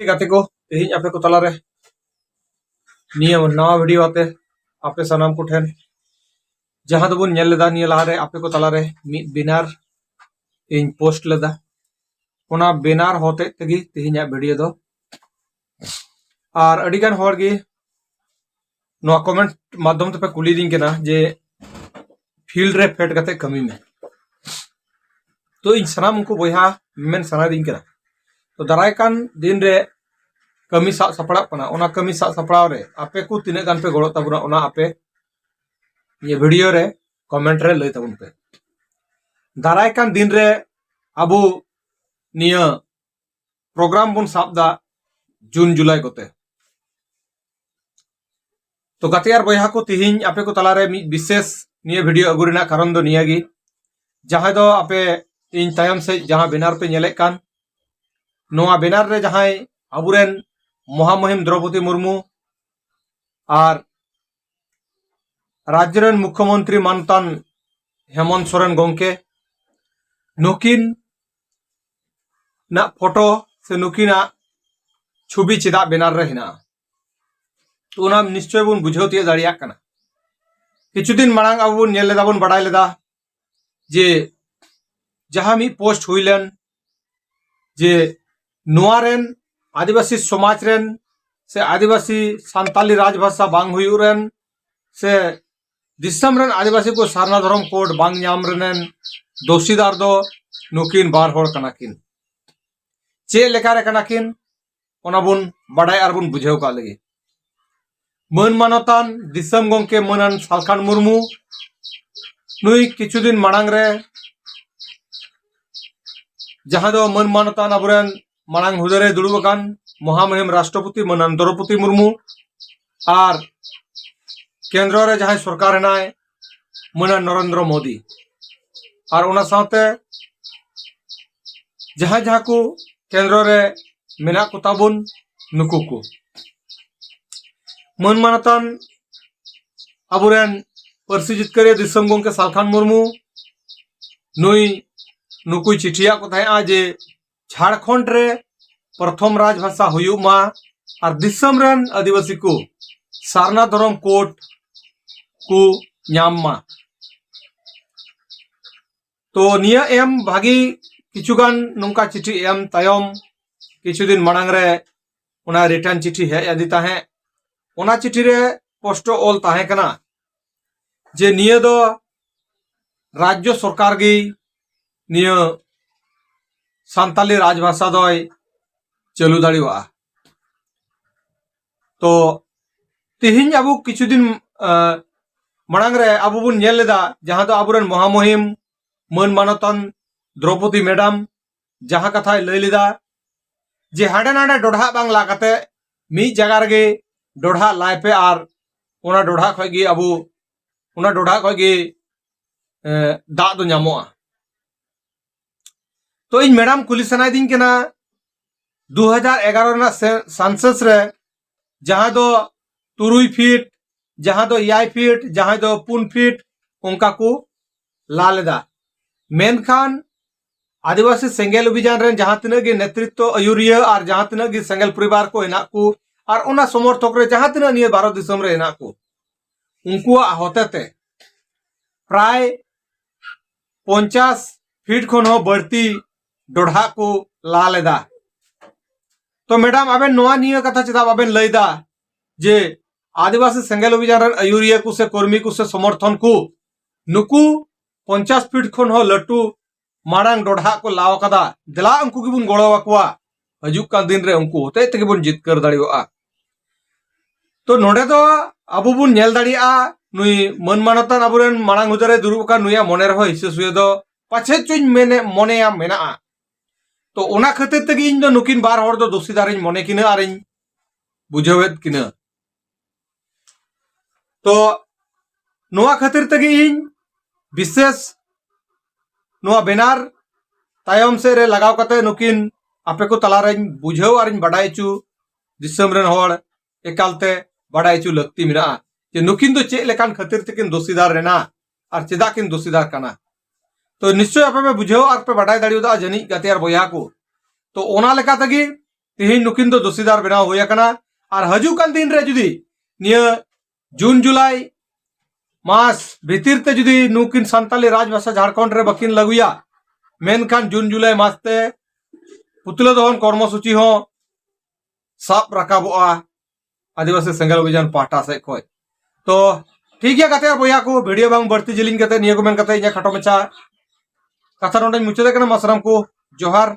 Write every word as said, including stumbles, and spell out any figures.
ᱜᱟᱛᱮ ᱠᱚ, ᱛᱮᱦᱮᱧ ᱟᱯᱮ ᱠᱚ ᱛᱟᱞᱟᱨᱮ ᱱᱤᱭᱟᱹ ᱱᱟᱣᱟ ᱵᱷᱤᱰᱤᱭᱳ ᱟᱛᱮ ᱟᱯᱮ ᱥᱟᱱᱟᱢ ᱠᱚᱴᱷᱮᱱ, ᱡᱟᱦᱟᱸ ᱫᱚᱵᱚᱱ ᱧᱮᱞ ᱞᱮᱫᱟ ᱱᱤᱭᱟᱹ ᱞᱟᱦᱟᱨᱮ, ᱟᱯᱮ ᱠᱚ ᱛᱟᱞᱟᱨᱮ ᱢᱤᱫ ᱵᱮᱱᱟᱨ ᱤᱧ ᱯᱳᱥᱴ ᱞᱮᱫᱟ᱾ ᱚᱱᱟ ᱵᱮᱱᱟᱨ ᱦᱚᱛᱮᱡ ᱛᱮᱜᱮ ᱛᱮᱦᱮᱧᱟᱜ ᱵᱷᱤᱰᱤᱭᱳ ᱫᱚ᱾ ᱟᱨ ᱟᱹᱰᱤᱜᱟᱱ ᱦᱚᱲ ᱜᱮ ᱱᱚᱣᱟ ᱠᱚᱢᱮᱱᱴ ᱢᱟᱫᱽᱫᱷᱚᱢ ᱛᱮᱯᱮ ᱠᱩᱞᱤᱭᱮᱫᱤᱧ ᱠᱟᱱᱟ ᱡᱮ ᱯᱷᱤᱞᱰ ᱨᱮ ᱯᱷᱮᱰ ᱠᱟᱛᱮ ᱠᱟᱹᱢᱤ ᱢᱮ᱾ ᱛᱚ ᱤᱧ ᱥᱟᱱᱟᱢ ᱩᱱᱠᱩ ᱵᱚᱭᱦᱟ ᱢᱮᱱ ᱥᱟᱱᱟᱭᱮᱫᱤᱧ ᱠᱟᱱᱟ, ᱛᱚ ᱫᱟᱨᱟᱭ ᱠᱟᱱ ᱫᱤᱱ ᱨᱮ ᱠᱟᱹᱢᱤ ᱥᱟᱵ ᱥᱟᱯᱲᱟᱜ ᱠᱟᱱᱟ, ᱚᱱᱟ ᱠᱟᱹᱢᱤ ᱥᱟᱵ ᱥᱟᱯᱲᱟᱣ ᱨᱮ ᱟᱯᱮ ᱠᱚ ᱛᱤᱱᱟᱹᱜ ᱜᱟᱱ ᱯᱮ ᱜᱚᱲᱚᱜ ᱛᱟᱵᱚᱱᱟ, ᱚᱱᱟ ᱟᱯᱮ ᱱᱤᱭᱟᱹ ᱵᱷᱤᱰᱤᱭᱳ ᱨᱮ ᱠᱚᱢᱮᱱᱴ ᱨᱮ ᱞᱟᱹᱭ ᱛᱟᱵᱚᱱ ᱯᱮ᱾ ᱫᱟᱨᱟᱭ ᱠᱟᱱ ᱫᱤᱱ ᱨᱮ ᱟᱵᱚ ᱱᱤᱭᱟᱹ ᱯᱨᱳᱜᱨᱟᱢ ᱵᱚᱱ ᱥᱟᱵ ᱫᱟ ᱡᱩᱱ ᱡᱩᱞᱟᱭ ᱠᱚᱛᱮ᱾ ᱛᱚ ᱜᱟᱛᱮ ᱟᱨ ᱵᱚᱭᱦᱟ ᱠᱚ, ᱛᱤᱦᱤᱧ ᱟᱯᱮ ᱠᱚ ᱛᱟᱞᱟᱨᱮ ᱢᱤᱫ ᱵᱤᱥᱮᱥ ᱱᱤᱭᱟᱹ ᱵᱷᱤᱰᱤᱭᱳ ᱟᱹᱜᱩ ᱨᱮᱱᱟᱜ ᱠᱟᱨᱚᱱ ᱫᱚ ᱱᱤᱭᱟᱹ ᱜᱮ, ᱡᱟᱦᱟᱸᱭ ᱫᱚ ᱟᱯᱮ ᱤᱧ ᱛᱟᱭᱚᱢ ᱥᱮᱫ ᱡᱟᱦᱟᱸ ᱵᱮᱱᱟᱨ ᱯᱮ ᱧᱮᱞᱮᱫ ᱠᱟᱱ, ᱱᱚᱣᱟ ᱵᱮᱱᱟᱨ ᱨᱮ ᱡᱟᱦᱟᱸᱭ ᱟᱵᱚᱨᱮᱱ ᱢᱚᱦᱟᱢᱩᱦᱤᱢ ᱫᱨᱚᱣᱯᱚᱫᱤ ᱢᱩᱨᱢᱩ ᱟᱨ ᱨᱟᱡᱽᱡᱚ ᱨᱮᱱ ᱢᱩᱠᱷᱭᱚᱢᱚᱱᱛᱨᱤ ᱢᱟᱱᱚᱛᱟᱱ ᱦᱮᱢᱚᱱᱛ ᱥᱚᱨᱮᱱ ᱜᱚᱢᱠᱮ, ᱱᱩᱠᱤᱱ ᱱᱟᱜ ᱯᱷᱳᱴᱳ ᱥᱮ ᱱᱩᱠᱤᱱᱟᱜ ᱪᱷᱚᱵᱤ ᱪᱮᱫᱟᱜ ᱵᱮᱱᱟᱨ ᱨᱮ ᱦᱮᱱᱟᱜᱼᱟ, ᱛᱚ ᱚᱱᱟ ᱱᱤᱥᱪᱚᱭ ᱵᱚᱱ ᱵᱩᱡᱷᱟᱹᱣ ᱛᱤᱭᱳᱜ ᱫᱟᱲᱮᱭᱟᱜ ᱠᱟᱱᱟ᱾ ᱠᱤᱪᱷᱩ ᱫᱤᱱ ᱢᱟᱲᱟᱝ ᱟᱵᱚ ᱵᱚᱱ ᱧᱮᱞ ᱞᱮᱫᱟ, ᱵᱚᱱ ᱵᱟᱲᱟᱭ ᱞᱮᱫᱟ ᱡᱮ ᱡᱟᱦᱟᱸ ᱢᱤᱫ ᱯᱳᱥᱴ ᱦᱩᱭ ᱞᱮᱱ, ᱡᱮ ᱱᱚᱣᱟ ᱨᱮᱱ ᱟᱹᱫᱤᱵᱟᱹᱥᱤ ᱥᱚᱢᱟᱡᱽ ᱨᱮᱱ ᱥᱮ ᱟᱹᱫᱤᱵᱟᱹᱥᱤ ᱥᱟᱱᱛᱟᱞᱤ ᱨᱟᱡᱽᱵᱷᱟᱥᱟ ᱵᱟᱝ ᱦᱩᱭᱩᱜ ᱨᱮᱱ ᱥᱮ ᱫᱤᱥᱚᱢ ᱨᱮᱱ ᱟᱹᱫᱤᱵᱟᱹᱥᱤ ᱠᱚ ᱥᱟᱨᱱᱟ ᱫᱷᱚᱨᱚᱢ ᱠᱳᱰ ᱵᱟᱝ ᱧᱟᱢ ᱨᱮᱱ ᱫᱳᱥᱤᱫᱟᱨ ᱫᱚ ᱱᱩᱠᱤᱱ ᱵᱟᱨ ᱦᱚᱲ ᱠᱟᱱᱟ ᱠᱤᱱ᱾ ᱪᱮᱫ ᱞᱮᱠᱟᱨᱮ ᱠᱟᱱᱟ ᱠᱤᱱ, ᱚᱱᱟ ᱵᱚᱱ ᱵᱟᱰᱟᱭ ᱟᱨ ᱵᱚᱱ ᱵᱩᱡᱷᱟᱹᱣ ᱠᱟᱜ ᱞᱟᱹᱜᱤᱫ᱾ ᱢᱟᱹᱱ ᱢᱟᱱᱚᱛᱟᱱ ᱫᱤᱥᱚᱢ ᱜᱚᱢᱠᱮ ᱢᱟᱹᱱᱟᱱ ᱥᱟᱞᱠᱷᱟᱱ ᱢᱩᱨᱢᱩ, ᱱᱩᱭ ᱠᱤᱪᱷᱩ ᱫᱤᱱ ᱢᱟᱲᱟᱝ ᱨᱮ ᱡᱟᱦᱟᱸ ᱫᱚ ᱢᱟᱹᱱ ᱢᱟᱱᱚᱛᱟᱱ ᱟᱵᱚᱨᱮᱱ ᱢᱟᱲᱟᱝ ᱦᱩᱫᱟᱹ ᱨᱮ ᱫᱩᱲᱩᱵ ᱟᱠᱟᱱ ᱢᱚᱦᱟᱢᱩᱦᱤᱢ ᱨᱟᱥᱴᱨᱚᱯᱚᱛᱤ ᱢᱟᱹᱱᱟᱱ ᱫᱨᱚᱣᱯᱚᱫᱤ ᱢᱩᱨᱢᱩ ᱟᱨ ᱠᱮᱱᱫᱨᱚ ᱨᱮ ᱡᱟᱦᱟᱸᱭ ᱥᱚᱨᱠᱟᱨ ᱦᱮᱱᱟᱭ ᱢᱟᱹᱱᱟᱱ ᱱᱚᱨᱮᱱᱫᱨᱚ ᱢᱳᱫᱤ, ᱟᱨ ᱚᱱᱟ ᱥᱟᱶᱛᱮ ᱡᱟᱦᱟᱸ ᱡᱟᱦᱟᱸ ᱠᱚ ᱠᱮᱱᱫᱨᱚ ᱨᱮ ᱢᱮᱱᱟᱜ ᱠᱚ ᱛᱟᱵᱚᱱ ᱱᱩᱠᱩ ᱠᱚ᱾ ᱢᱟᱹᱱ ᱢᱟᱱᱚᱛᱟᱱ ᱟᱵᱚᱨᱮᱱ ᱯᱟᱹᱨᱥᱤ ᱡᱤᱛᱠᱟᱹᱨᱤᱭᱟᱹ ᱫᱤᱥᱚᱢ ᱜᱚᱢᱠᱮ ᱥᱟᱞᱠᱷᱟᱱ ᱢᱩᱨᱢᱩ, ᱱᱩᱭ ᱱᱩᱠᱩᱭ ᱪᱤᱴᱷᱤᱭᱟᱜ ᱠᱚ ᱛᱟᱦᱮᱸᱜᱼᱟ ᱡᱮ ᱡᱷᱟᱲᱠᱷᱚᱸᱰ ᱨᱮ ᱯᱨᱚᱛᱷᱚᱢ ᱨᱟᱡᱽ ᱵᱷᱟᱥᱟ ᱦᱩᱭᱩᱜ ᱢᱟ ᱟᱨ ᱫᱤᱥᱚᱢ ᱨᱮᱱ ᱟᱹᱫᱤᱵᱟᱹᱥᱤ ᱠᱚ ᱥᱟᱨᱱᱟ ᱫᱷᱚᱨᱚᱢ ᱠᱳᱰ ᱠᱚ ᱧᱟᱢ ᱢᱟ᱾ ᱛᱚ ᱱᱤᱭᱟᱹ ᱮᱢ ᱵᱷᱟᱹᱜᱤ ᱠᱤᱪᱷᱩ ᱜᱟᱱ ᱱᱚᱝᱠᱟ ᱪᱤᱴᱷᱤ ᱮᱢ ᱛᱟᱭᱚᱢ ᱠᱤᱪᱷᱩ ᱫᱤᱱ ᱢᱟᱲᱟᱝ ᱨᱮ ᱚᱱᱟ ᱨᱤᱴᱟᱨᱱ ᱪᱤᱴᱷᱤ ᱦᱮᱡ ᱟᱹᱫᱤ ᱛᱟᱦᱮᱸᱫ᱾ ᱚᱱᱟ ᱪᱤᱴᱷᱤ ᱨᱮ ᱥᱯᱚᱥᱴᱚ ᱚᱞ ᱛᱟᱦᱮᱸ ᱠᱟᱱᱟ ᱡᱮ ᱱᱤᱭᱟᱹ ᱫᱚ ᱨᱟᱡᱽᱡᱚ ᱥᱚᱨᱠᱟᱨ ᱜᱮ ᱱᱤᱭᱟᱹ ᱥᱟᱱᱛᱟᱞᱤ ᱨᱟᱡᱽᱵᱷᱟᱥᱟ ᱫᱚᱭ ᱪᱟᱹᱞᱩ ᱫᱟᱲᱮᱭᱟᱜᱼᱟ᱾ ᱛᱚ ᱛᱤᱦᱤᱧ ᱟᱵᱚ ᱠᱤᱪᱷᱩ ᱫᱤᱱ ᱢᱟᱲᱟᱝ ᱨᱮ ᱟᱵᱚ ᱵᱚᱱ ᱧᱮᱞ ᱞᱮᱫᱟ, ᱡᱟᱦᱟᱸ ᱫᱚ ᱟᱵᱚᱨᱮᱱ ᱢᱚᱦᱟᱢᱩᱦᱤᱢ ᱢᱟᱹᱱ ᱢᱟᱱᱚᱛᱟᱱ ᱫᱨᱚᱯᱚᱫᱤ ᱢᱮᱰᱟᱢ ᱡᱟᱦᱟᱸ ᱠᱟᱛᱷᱟᱭ ᱞᱟᱹᱭ ᱞᱮᱫᱟ ᱡᱮ ᱦᱟᱸᱰᱮ ᱱᱟᱰᱮ ᱰᱚᱰᱷᱟᱜ ᱵᱟᱝ ᱞᱟ ᱠᱟᱛᱮ ᱢᱤᱫ ᱡᱟᱭᱜᱟ ᱨᱮᱜᱮ ᱰᱚᱰᱷᱟᱜ ᱞᱟᱭ ᱯᱮ ᱟᱨ ᱚᱱᱟ ᱰᱚᱰᱷᱟᱜ ᱠᱷᱚᱡ ᱜᱮ ᱟᱵᱚ ᱚᱱᱟ ᱰᱚᱰᱷᱟᱜ ᱠᱷᱚᱡ ᱜᱮ ᱫᱟᱜ ᱫᱚ ᱧᱟᱢᱚᱜᱼᱟ᱾ ᱛᱚ ᱤᱧ ᱢᱮᱰᱟᱢ ᱠᱩᱞᱤ ᱥᱟᱱᱟᱭᱮᱫᱤᱧ ᱠᱟᱱᱟ, ᱫᱩ ᱦᱟᱡᱟᱨ ᱮᱜᱟᱨᱚ ᱨᱮᱱᱟᱜ ᱥᱮᱱᱥᱟᱥ ᱨᱮ ᱡᱟᱦᱟᱸ ᱫᱚ ᱛᱩᱨᱩᱭ ᱯᱷᱤᱴ, ᱡᱟᱦᱟᱸ ᱫᱚ ᱮᱭᱟᱭ ᱯᱷᱤᱴ, ᱡᱟᱦᱟᱸᱭ ᱫᱚ ᱯᱩᱱ ᱯᱷᱤᱴ ᱚᱱᱠᱟ ᱠᱚ ᱞᱟ ᱞᱮᱫᱟ᱾ ᱢᱮᱱᱠᱷᱟᱱ ᱟᱹᱫᱤᱵᱟᱹᱥᱤ ᱥᱮᱸᱜᱮᱞ ᱚᱵᱷᱤᱡᱟᱱ ᱨᱮᱱ ᱡᱟᱦᱟᱸ ᱛᱤᱱᱟᱹᱜ ᱜᱮ ᱱᱮᱛᱨᱤᱛᱛᱚ ᱟᱹᱭᱩᱨᱤᱭᱟᱹ ᱟᱨ ᱡᱟᱦᱟᱸ ᱛᱤᱱᱟᱹᱜ ᱜᱮ ᱥᱮᱸᱜᱮᱞ ᱯᱚᱨᱤᱵᱟᱨ ᱠᱚ ᱦᱮᱱᱟᱜ ᱠᱚ ᱟᱨ ᱚᱱᱟ ᱥᱚᱢᱚᱨᱛᱷᱚᱠ ᱨᱮ ᱡᱟᱦᱟᱸ ᱛᱤᱱᱟᱹᱜ ᱱᱤᱭᱟᱹ ᱵᱷᱟᱨᱚᱛ ᱫᱤᱥᱚᱢ ᱨᱮ ᱦᱮᱱᱟᱜ ᱠᱚ, ᱩᱱᱠᱩᱣᱟᱜ ᱦᱚᱛᱮᱛᱮ ᱯᱨᱟᱭ ᱯᱚᱧᱪᱟᱥ ᱯᱷᱤᱴ ᱠᱷᱚᱱ ᱦᱚᱸ ᱵᱟᱹᱲᱛᱤ ᱰᱚᱰᱷᱟᱜ ᱠᱚ ᱞᱟ ᱞᱮᱫᱟ᱾ ᱛᱚ ᱢᱮᱰᱟᱢ, ᱟᱵᱮᱱ ᱱᱚᱣᱟ ᱱᱤᱭᱟᱹ ᱠᱟᱛᱷᱟ ᱪᱮᱫᱟᱜ ᱵᱟᱵᱮᱱ ᱞᱟᱹᱭᱫᱟ ᱡᱮ ᱟᱹᱫᱤᱵᱟᱹᱥᱤ ᱥᱮᱸᱜᱮᱞ ᱚᱵᱷᱤᱡᱟᱱ ᱨᱮᱱ ᱟᱹᱭᱩᱨᱤᱭᱟᱹ ᱠᱚ ᱥᱮ ᱠᱚᱨᱢᱤ ᱠᱚ ᱥᱮ ᱥᱚᱢᱚᱨᱛᱷᱚᱱ ᱠᱚ ᱱᱩᱠᱩ ᱯᱚᱧᱪᱟᱥ ᱯᱷᱤᱴ ᱠᱷᱚᱱ ᱦᱚᱸ ᱞᱟᱹᱴᱩ ᱢᱟᱲᱟᱝ ᱰᱚᱰᱷᱟᱜ ᱠᱚ ᱞᱟᱣ ᱟᱠᱟᱫᱟ, ᱫᱮᱞᱟ ᱩᱱᱠᱩ ᱜᱮᱵᱚᱱ ᱜᱚᱲᱚ ᱟᱠᱚᱣᱟ, ᱦᱤᱡᱩᱜ ᱠᱟᱱ ᱫᱤᱱ ᱨᱮ ᱩᱱᱠᱩ ᱦᱚᱛᱮᱡ ᱛᱮᱜᱮ ᱵᱚᱱ ᱡᱤᱛᱠᱟᱹᱨ ᱫᱟᱲᱮᱭᱟᱜᱼᱟ᱾ ᱛᱚ ᱱᱚᱰᱮ ᱫᱚ ᱟᱵᱚ ᱵᱚᱱ ᱧᱮᱞ ᱫᱟᱲᱮᱭᱟᱜᱼᱟ, ᱱᱩᱭ ᱢᱟᱹᱱ ᱢᱟᱱᱚᱛᱟᱱ ᱟᱵᱚᱨᱮᱱ ᱢᱟᱲᱟᱝ ᱦᱩᱫᱟᱹᱨᱮ ᱫᱩᱲᱩᱵ ᱟᱠᱟᱱ ᱱᱩᱭᱟᱜ ᱢᱚᱱᱮ ᱨᱮᱦᱚᱸ ᱦᱤᱥᱟᱹ ᱥᱩᱭᱟᱹ ᱫᱚ ᱯᱟᱪᱷᱮ ᱪᱚᱧ ᱢᱮᱱᱮ ᱢᱚᱱᱮᱭᱟ ᱢᱮᱱᱟᱜᱼᱟ᱾ ᱛᱚ ᱚᱱᱟ ᱠᱷᱟᱹᱛᱤᱨ ᱛᱮᱜᱮ ᱤᱧ ᱫᱚ ᱱᱩᱠᱤᱱ ᱵᱟᱨ ᱦᱚᱲ ᱫᱚ ᱫᱳᱥᱤᱫᱟᱨᱤᱧ ᱢᱚᱱᱮ ᱠᱤᱱᱟᱹ ᱟᱨᱤᱧ ᱵᱩᱡᱷᱟᱹᱣᱮᱫ ᱠᱤᱱᱟᱹ᱾ ᱛᱚ ᱱᱚᱣᱟ ᱠᱷᱟᱹᱛᱤᱨ ᱛᱮᱜᱮ ᱤᱧ ᱵᱤᱥᱮᱥ ᱱᱚᱣᱟ ᱵᱮᱱᱟᱨ ᱛᱟᱭᱚᱢ ᱥᱮᱫ ᱨᱮ ᱞᱟᱜᱟᱣ ᱠᱟᱛᱮ ᱱᱩᱠᱤᱱ ᱟᱯᱮ ᱠᱚ ᱛᱟᱞᱟᱨᱮᱧ ᱵᱩᱡᱷᱟᱹᱣ ᱟᱨᱤᱧ ᱵᱟᱰᱟᱭ ᱦᱚᱪᱚ ᱫᱤᱥᱚᱢ ᱨᱮᱱ ᱦᱚᱲ ᱮᱠᱟᱞᱛᱮ ᱵᱟᱰᱟᱭ ᱦᱚᱪᱚ ᱞᱟᱹᱠᱛᱤ ᱢᱮᱱᱟᱜᱼᱟ ᱡᱮ ᱱᱩᱠᱤᱱ ᱫᱚ ᱪᱮᱫ ᱞᱮᱠᱟᱱ ᱠᱷᱟᱹᱛᱤᱨ ᱛᱮᱠᱤᱱ ᱫᱳᱥᱤᱫᱟᱨ ᱞᱮᱱᱟ ᱟᱨ ᱪᱮᱫᱟᱜ ᱠᱤᱱ ᱫᱳᱥᱤᱫᱟᱨ ᱠᱟᱱᱟ᱾ ᱛᱚ ᱱᱤᱥᱪᱚᱭ ᱟᱯᱮ ᱯᱮ ᱵᱩᱡᱷᱟᱹᱣ ᱟᱨ ᱯᱮ ᱵᱟᱰᱟᱭ ᱫᱟᱲᱮᱭᱟᱫᱟ ᱡᱟᱹᱱᱤᱡ ᱜᱟᱛᱮ ᱟᱨ ᱵᱚᱭᱦᱟ ᱠᱚ᱾ ᱛᱚ ᱚᱱᱟ ᱞᱮᱠᱟ ᱛᱮᱜᱮ ᱛᱮᱦᱮᱧ ᱱᱩᱠᱤᱱ ᱫᱚ ᱫᱳᱥᱤᱫᱟᱨ ᱵᱮᱱᱟᱣ ᱦᱩᱭ ᱟᱠᱟᱱᱟ᱾ ᱟᱨ ᱦᱤᱡᱩᱜ ᱠᱟᱱ ᱫᱤᱱ ᱨᱮ ᱡᱩᱫᱤ ᱱᱤᱭᱟᱹ ᱡᱩᱱ ᱡᱩᱞᱟᱭ ᱢᱟᱥ ᱵᱷᱤᱛᱤᱨ ᱛᱮ ᱡᱩᱫᱤ ᱱᱩᱠᱤᱱ ᱥᱟᱱᱛᱟᱞᱤ ᱨᱟᱡᱽ ᱵᱷᱟᱥᱟ ᱡᱷᱟᱲᱠᱷᱚᱸᱰ ᱨᱮ ᱵᱟᱹᱠᱤᱱ ᱞᱟᱹᱜᱩᱭᱟ, ᱢᱮᱱᱠᱷᱟᱱ ᱡᱩᱱ ᱡᱩᱞᱟᱭ ᱢᱟᱥ ᱛᱮ ᱯᱩᱛᱞᱟᱹ ᱫᱚᱦᱚᱱ ᱠᱚᱨᱢᱚᱥᱩᱪᱤ ᱦᱚᱸ ᱥᱟᱵ ᱨᱟᱠᱟᱵᱚᱜᱼᱟ ᱟᱹᱫᱤᱵᱟᱹᱥᱤ ᱥᱮᱸᱜᱮᱞ ᱚᱵᱷᱤᱡᱟᱱ ᱯᱟᱦᱴᱟ ᱥᱮᱫ ᱠᱷᱚᱱ᱾ ᱛᱚ ᱴᱷᱤᱠ ᱜᱮᱭᱟ ᱜᱟᱛᱮ ᱟᱨ ᱵᱚᱭᱦᱟ ᱠᱚ, ᱵᱷᱤᱰᱤᱭᱳ ᱵᱟᱝ ᱵᱟᱹᱲᱛᱤ ᱡᱤᱞᱤᱧ ᱠᱟᱛᱮ ᱱᱤᱭᱟᱹ ᱠᱚ ᱢᱮᱱ ᱠᱟᱛᱮ ᱤᱧᱟᱹᱜ ᱠᱷᱟᱴᱚ ᱢᱟᱪᱷᱟ ᱠᱟᱛᱷᱟ ᱱᱚᱰᱮᱧ ᱢᱩᱪᱟᱹᱫᱮᱫ ᱠᱟᱱᱟ᱾ ᱢᱟ ᱥᱟᱱᱟᱢ ᱠᱚ ᱡᱚᱦᱟᱨ᱾